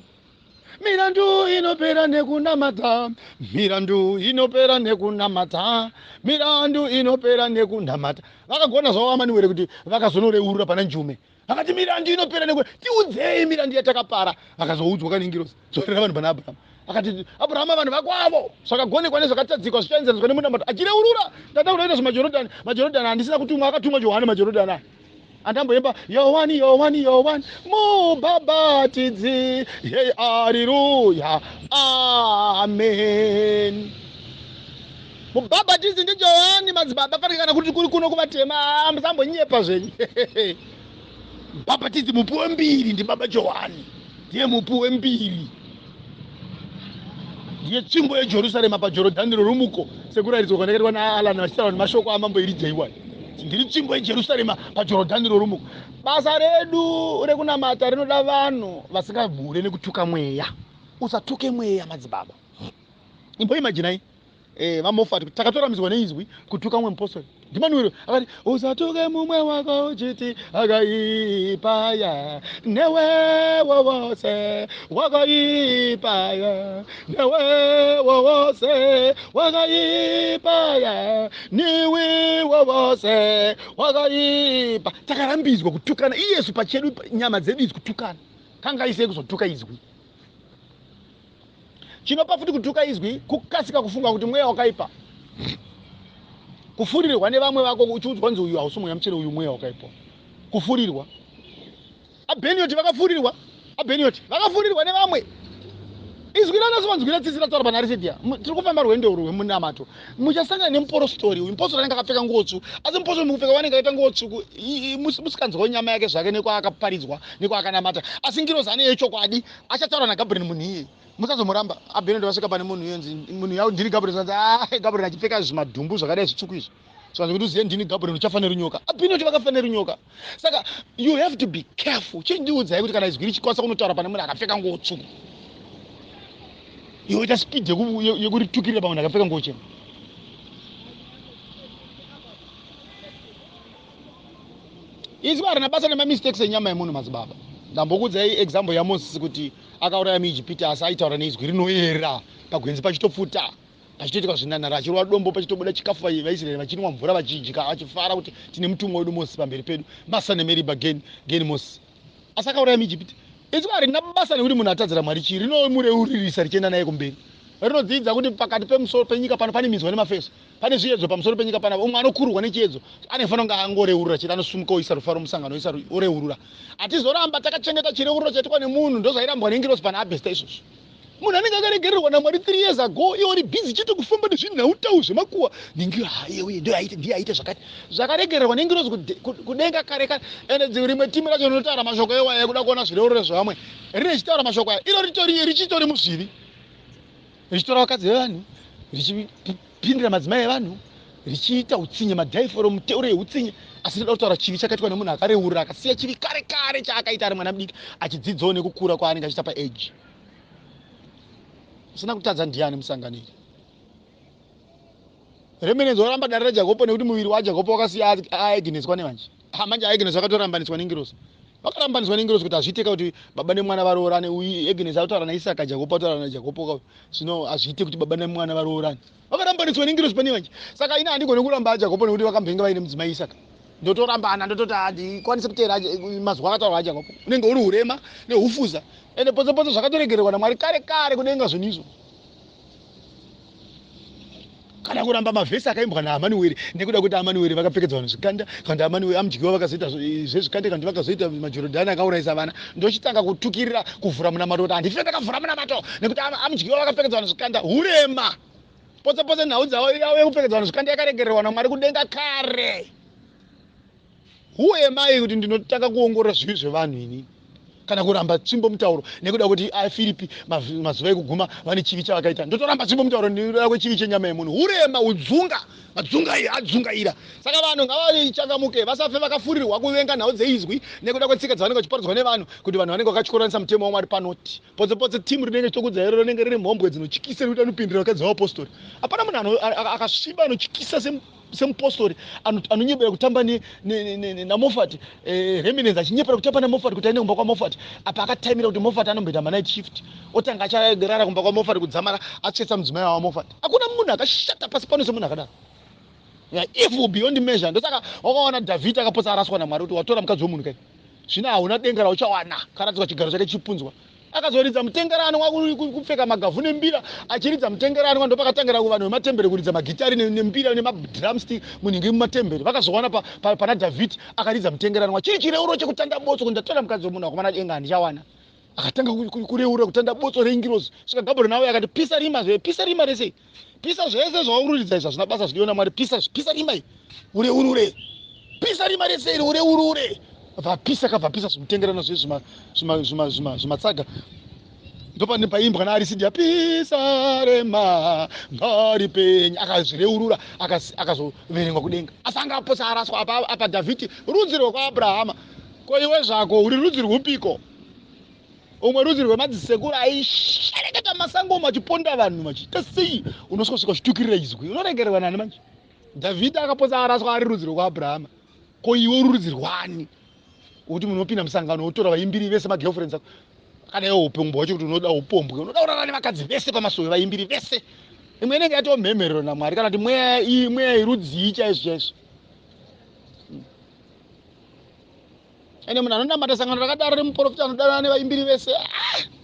Mirandu inopera nekunamata, mirandu inopera nekunamata, mirandu inopera nekunamata. Vakagona zvavo vaManuwere kuti vakazonoreurura pana Njume. Vakati mirandu inopera neku tiudzei mirandu yatakapara. Vakazoudzwa kanengirozi dzorera vanhu pana Abrahama. Akati Abrahama vanhu vakwavo zvakagonekwa nezvakatadzikwa zvichaenzaniswa nemunamato achireurura. Ndada kunoita zvemaJorodhani, maJorodhani handisina kutumwa akatumwa Johani maJorodhani aya. Andamboimba Yohani Yohani Yohani mubhabhatidzi hey haleluya amen. Mubhabhatidzi ndiJohani madzibaba fanike kana kuti kuri kuno kuvatema ah, musambonyepa zvenyu. Mubhabhatidzi mupi wembiri ndibaba Johani ndiye mupi wembiri ndiye tsvimbo yeJerusarema paJorodhani rorumuko sekurayiridzwa kwandakaitwa naAlan vachitaura nemashoko amambo Erija iwayo ndiri tsvimbo yeJerusarema paJorodhani rorumuko basa redu rekunamata rinoda vanhu vasingabhure nekutuka mweya usatuke mweya madzibaba imboimajinai Eh, vaMoffat kuti takatoramidzwa neizwi kutuka mumwe mupostori ndimanuel akati usatuke mumwe wako uchiti akaipaya newewo wose wakaipaya newewo wose wakaipaya niwiwo wose wakaipa takarambidzwa kutukana iyesu pachedu nyama dzedu idzi kutukana kangaisei kuzotuka izwi Chinopa futi kutuka izwi kukasika kufunga kuti mweya wakaipa. Kufurirwa nevamwe vako uchiudzwa kunzi uyu hausi mweya mutsvene uyu mweya wakaipa. Kufurirwa. Abenioti vakafurirwa. Abenioti vakafurirwa nevamwe. Izwi ranasovanzwira tsitsi rataura pana Arisedia. Tiri kufamba rwendo urwu rwemunamato. Muchasangana nemuporostori uyu. Mupostori anenge akapfeka nguo tsvuku. Asi mupostori mukupfeka wanenge akaita nguo tsvuku musikanzwa nyama yake zvake nekwaakaparidzwa nekwaakanamata. Asi ngirozi ane yechokwadi achataura naGabriel munhu iyeye musazomuramba abheno ndovasvika pane munhu iye nzi munhu yau ndini Gabriel zvanzi ah Gabriel achipfeka zvimadhumbu zvakadai zvitsvuku izvi zvanzi kuti uzive ndini Gabriel uchafa nerunyoka abheno kuti vakafa nerunyoka saka you have to be careful chindiudzai kuti kana izwi richikwanisa kunotaura pane munhu akapfeka nguo tsvuku iwe ita speed yekuritukirira pamunhu akapfeka nguo chena Izwi harina basa nemamistakes enyama yemunhu madzibaba. Ndambokuudzai example yaMoses kuti akauraya muIjipita asi aitaura neizwi rinoyera pagwenzi pachitopfuta pachitoitika zvinanara achirova dombo pachitobuda chikafu vaIsraeri vachinwa mvura vachidya vachifara kuti tine mutumwa wedu Moses pamberi pedu Masa neMeriba geni geni Moses asi akauraya muIjipita. Izwi harina basa nekuti munhu atadzira Mwari chii rinomureuririsa richienda naye kumberi rinodzidza kuti pakati pemusoro penyika pano pane minzwa nemafeso Pane zviedzo pamusoro penyika panapa. Umwe anokurwa nechiedzo anofanira kunge angoreurura chete, anosumuka oisa rufaro musangano oisa oreurura. Hatizoramba takachengeta chireururo chaitwa nemunhu, ndozvairambwa nengirozi pana Abesta izvozvo. Munhu anenge akaregererwa naMwari 3 years ago, iye uri busy chete kufamba nezvinhautau zvemakuwa. Nengiro ha iye uye ndiye aite ndiye aite zvakati. Zvakaregererwa nengirozi kudenga kare kare. Ende rimwe timu racho rinotaura mashoko ewaya ekuda kuona zvireururo zvevamwe. Rine chitaura mashoko aya. Iro ritori richitori muzvivi. Richitora vakadzi vevanhu, richipindira madzimai evanhu, richiita utsinye, madhaiforo, miteuro yeutsinye. Asi ndinoda kutaura chivi chakaitwa nemunhu akareurura, akasiya chivi kare kare chaakaita ari mwana mudiki, achidzidzawo nekukura kwaanenge achiita paage. Usina kutadza ndiani musangano iri? Remenenzi oramba dare raJakopo nekuti muviri waJakopo wakasiya aegineswa nemanje. Ah, manje aegineswa akatorambaniswa nengirozi. Vakarambaniswa nengirozi kuti hazviite kuti baba nemwana varoorane. Uyu Eginesi ataura naIsaka, Jakopo ataura naJakopo ka. Zvino hazviite kuti baba nemwana varoorane. Vakarambaniswa nengirozi pane manje. Saka ini handigone kuramba aJakopo nekuti vakambenge vaine mudzimai Isaka. Ndotorambana ndototi handikwanisi kuteera mazwi akataurwa aJakopo. Unenge uri urema nehufuza. Ende potse potse zvakatoregererwa naMwari kare kare kudenga zvinhu izvo. Kana kuramba mavhesi akaimbwa naAmanuweri nekuda kwekuti Amanuweri vakapfekedza vanhu zvikanda, kana kuti Amanuweri amudyiwa vakazoita zvezvikanda, kana kuti vakazoita maJorodhani akaurayisa vana. Ndochitanga kutukirira kuvhura munamato kuti handife ndakavhura munamato nekuti amudyiwa vakapfekedza vanhu zvikanda. Hurema! Potse potse nhau dzavo yavo yekupfekedza vanhu zvikanda yakaregererwa naMwari kudenga kare. Who am I kuti ndinotanga kuongorora zvivi zvevanhu ini kana kuramba tsvimbo mutauro nekuda kuti aFiripi mazuva ekuguma vane chivi chavakaita ndotoramba tsvimbo mutauro nekuda kwechivi chenyama yemunhu. Hurema, udzunga, madzungaira adzungaira. Saka vanhu ngavachangamuke vasafe vakafurirwa kuvenga nhau dzeizwi nekuda kwetsika dzavanenge vachiparidzwa nevanhu kuti vanhu vanenge vakatyoranisa mutemo waMwari panoti potse potse team rinenge chitokudza iro rinenge riri mhombwe dzinotyisa nekuti anopindira vakadzi vavapostori. Hapana munhu akasviba anotyisa semupostori anonyebera kutamba naMoffat, Reminiscence achinyepera kutamba naMoffat kuti aende kumba kwaMoffat, apa akataimira kuti Moffat anomboita manight shift, otanga acharara kumba kwaMoffat kudzamara atsvetsa mudzimai waMoffat. Hakuna munhu akashata pasi pano semunhu akadaro. Yeah, evil beyond measure. Ndosaka wakaona Dhavhidhi akapotsa araswa naMwari kuti watora mukadzi wemunhu kai, zvino hauna denga rauchawana, karadzwa chigaro chake chichipunzwa. Akazoridza mutengeranwa kupfeka magavhu nembira achiridza mutengeranwa, ndopakatangira kuvanhu vematemberi kuridza magitari nembira nemadrumstick munhingi mumatemberi. Vakazowana pana Dhavhidhi akaridza mutengeranwa chiri chireuro chekutanda botso kuti ndatora mukadzi wemunhu, akomana denga handichawana. Akatanga kureura kutanda botso rengirozi svika Gabriel nawe akati pisa rima zve, pisa rima rese, pisa zvese zvaururidza izvi hazvina basa zvidiwa naMwari, pisa, pisa rima iri ureurure, pisa rima rese iri ureurure. Vapisa kavapisa zvimutengerano zve zvimatsaga. Ndopane paimbwa naArisidia pisa rema ngaripenye, akazvireurura akazoverengwa kudenga. Asi anga apotsa araswa apa, apa Dhavhidhi rudzi rwekwaAbrahama. Ko iwe zvako uri rudzi rwupiko? Umwe rudzi rwemadzisekuru aishereketa masango umo achiponda vanhu vachiita sei, unosvika uchitukirira izwi, unoregererwa nani manje? Dhavhidhi akapotsa araswa ari rudzi rwekwaAbrahama. Ko iwe uri rudzi rwani? Kuti munhu unopinda musangano wotora vaimbiri vese magirlfriends ako, kana iwe upombwe wacho kuti unoda upombwe, unoda kurara nevakadzi vese pamasowe, vaimbiri vese. Imwe inenge yatova mhemherero naMwari, kana kuti mweya iyi mweya irudzii chaizvo chaizvo. Ende munhu anonamata sangano rakadaro remuprofita anodanana nevaimbiri vese,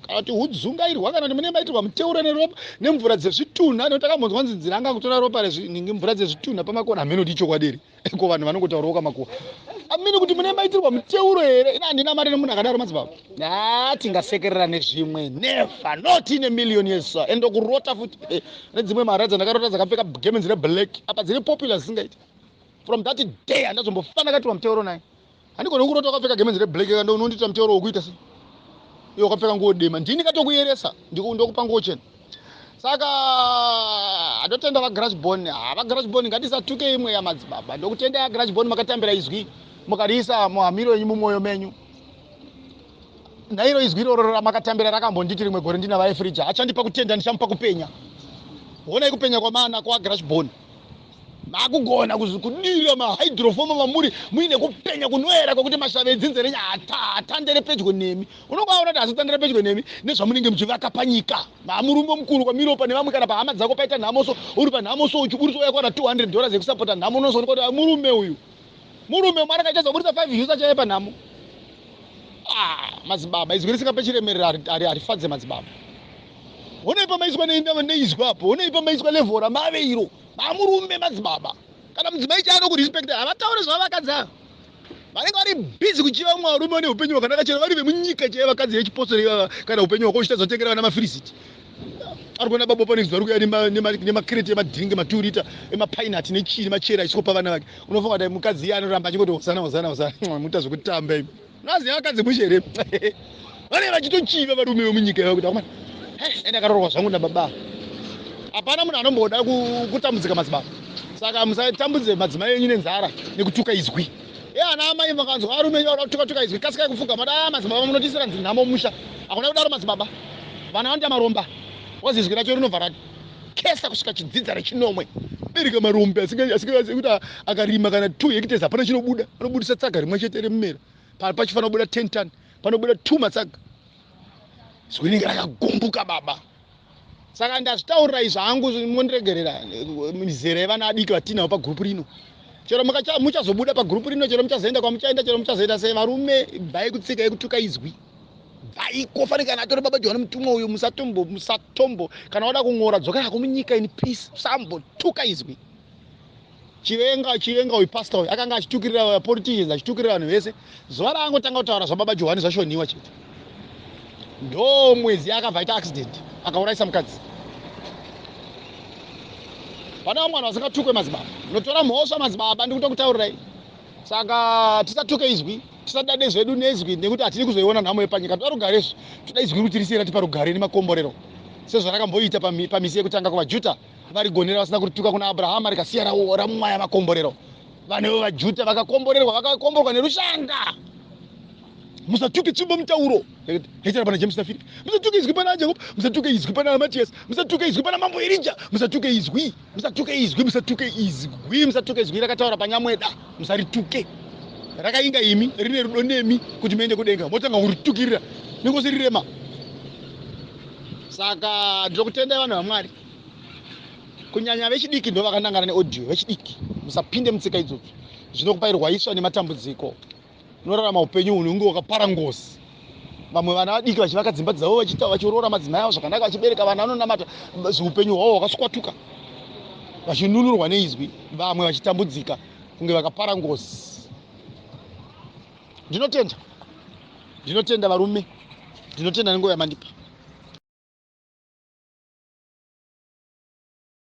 kana kuti hudzungairwa, kana kuti mune maitirwa muteuro neropa nemvura dzezvitunha, nekuti takambonzwa nzi nzira anga kutora ropa rezvinhingi mvura dzezvitunha pamakona, hameno kuti ichokwadi here ko vanhu vanongotaurawo kamakuwa amini kuti mune maitirwa muteuro here. Ina handina mari nemunhu akadaro madzibaba. Tingasekerera nezvimwe, never, not in a million years sir. Ende kurota futi nedzimwe mari dzandakarota dzakapfeka gemenzi reblack apa dziri popular dzisingaiti. From that day handazombofana katirwa muteuro naye. Handigoni kurota wakapfeka gemenzi reblack kana unondiita muteuro wokuita sei iwe wakapfeka nguo dema, ndini katokuyeresa ndokupa nguo chena. Saka ndotenda vaGrashbon. VaGrashbon, ngatisatuke imwe yamadzibaba. Ndokutenda yaGrashbon, makatambira izwi mukariisa muhamiro yenyu mumwoyo menyu. Nairo izwi iroro ramakatambira rakambonditi rimwe gore ndina vaEfrija, achandipa kutenda ndichamupa kupenya. Honai kupenya kwamana kwaGrashbon, makugona kudira mahydrofoma mamuri muine kupenya kunoera kwekuti mashavi edzinze renyu hatandere pedyo nemi. Unongoaona kuti asitandere pedyo nemi nezvamunenge muchivaka panyika. Mamurume mukuru kwamiropa nevamwe, kana pahama dzako paita nhamo so uri panhamo so uchiburitsa uya kuwana $200 yekusapota nhamo, unozoonekwa kuti murume uyu murume mwana kachaza kuburitsa 5 usa chaiye panhamo. Madzibaba, izwi risingape chiremerero harifadze madzibaba. Honai pamaiswa neizwi apo, honai pamaiswa level ramave iro. Mamurume madzibaba, kana mudzimai chaanokurespecta havataure zvava vakadzi ava vanenge vari busy kuchiva vamwe varume vane upenyu hwakanaka, chero vari vemunyika chaivo vakadzi vechipostori ivava. Kana upenyu hwako uchitadza kutengera vana mafirisiti, ari kuona baba pane zuva rikuya nemakreti emadhiringi ma2 lita emapainati nechii nemachera achikopa vana vake, unofunga kuti mukadzi iye anoramba achingoti hosana hosana hosana. Muita zvekutamba imi, unoziva vakadzi mushe here? Vanenge vachitochiva varume vemunyika iva kuti akomana ende akarorwa zvangu nababa. Hapana munhu anomboda kutambudzika madzibaba, saka musatambudze madzimai enyu nenzara nekutuka izwi. E ana amai, makanzwa varume enyu vauda kutuka tuka izwi, kasikai kupfuga mada. Madzibaba, munotisira nhamo mumusha. Hakuna kudaro madzibaba, vana vanoita maromba wazi izwi racho rinobva rakesa kusvika chidzidza rechinomwe. Bereka marombe asingati akarima kana 2 hectares hapana chinobuda, anobudisa tsaga rimwe chete remumera, pachifanira kubuda 10 ton panobuda 2 matsaga. Izwi rinenge rakagumbuka baba. Saka ndazvitaurira izvi hangu, mondiregerera mizera yevana adiki vatinavo pagurupu rino. Chero muchazobuda pagurupu rino, chero muchazoenda kwamuchaenda, chero muchazoita sei, varume, bvai kutsika yekutuka izwi. Bvaiko fani kana atori baba Johani mutumwa uyu musatombo musatombo kana wada kun'ora dzokera hako munyika in peace usambotuka izwi. Chivenga chivenga uyu pastor uyu akanga achitukirira politicians achitukirira vanhu vese zuva raangotanga kutaura zvababa Johani zvashoniwa chete ndo mwedzi akabva aita accident akaurayisa mukadzi. Pane vamwe vanhu vasingatukwe madzibaba notora mhosva madzibaba ndikutokutaurirai Saka tisatuke izwi, tisadade zvedu nezwi nekuti hatidi kuzoiona nhamo yepanyika. Toda rugare isu, toda izwi kuti risiye ratipa rugare nemakomborero sezvarakamboita pamisi yekutanga kuvaJuta varigonera vasina kurituka kuna Abrahama rikasiya ramwaya makomborero. Vanhu vevaJuta vakakomborerwa, vakakomborwa nerushanga. Musatuke tsvimbo mutauro yaitaura pana James naFiripi. Musatuke izwi pana Jacob, musatuke izwi pana Matias, musatuke izwi pana Mambo Erija, musatuke izwi. Musatuke izwi, musatuke izwi, musatuke izwi rakataura panyamweda, musarituke. Rakainga imi, rine rudo nemi kuti muende kudenga, motanga kuritukirira nengozi rirema. Saka ndinokutendai vanhu vaMwari, kunyanya vechidiki ndo vakanangana neaudio, vechidiki musapinde mutsika idzodzo, zvinokupai rwaiswa nematambudziko. Unorarama upenyu hunenge wakapara ngozi. Vamwe vana vadiki vachivaka dzimba dzavo vachiita vachiroora madzimai avo zvakanaka vachibereka vana vanonamata upenyu hwavo hwakaswatuka vachinunurwa neizwi vamwe vachitambudzika kunge vakapara ngozi. Ndinotenda, ndinotenda varume, ndinotenda nenguva yamandipa.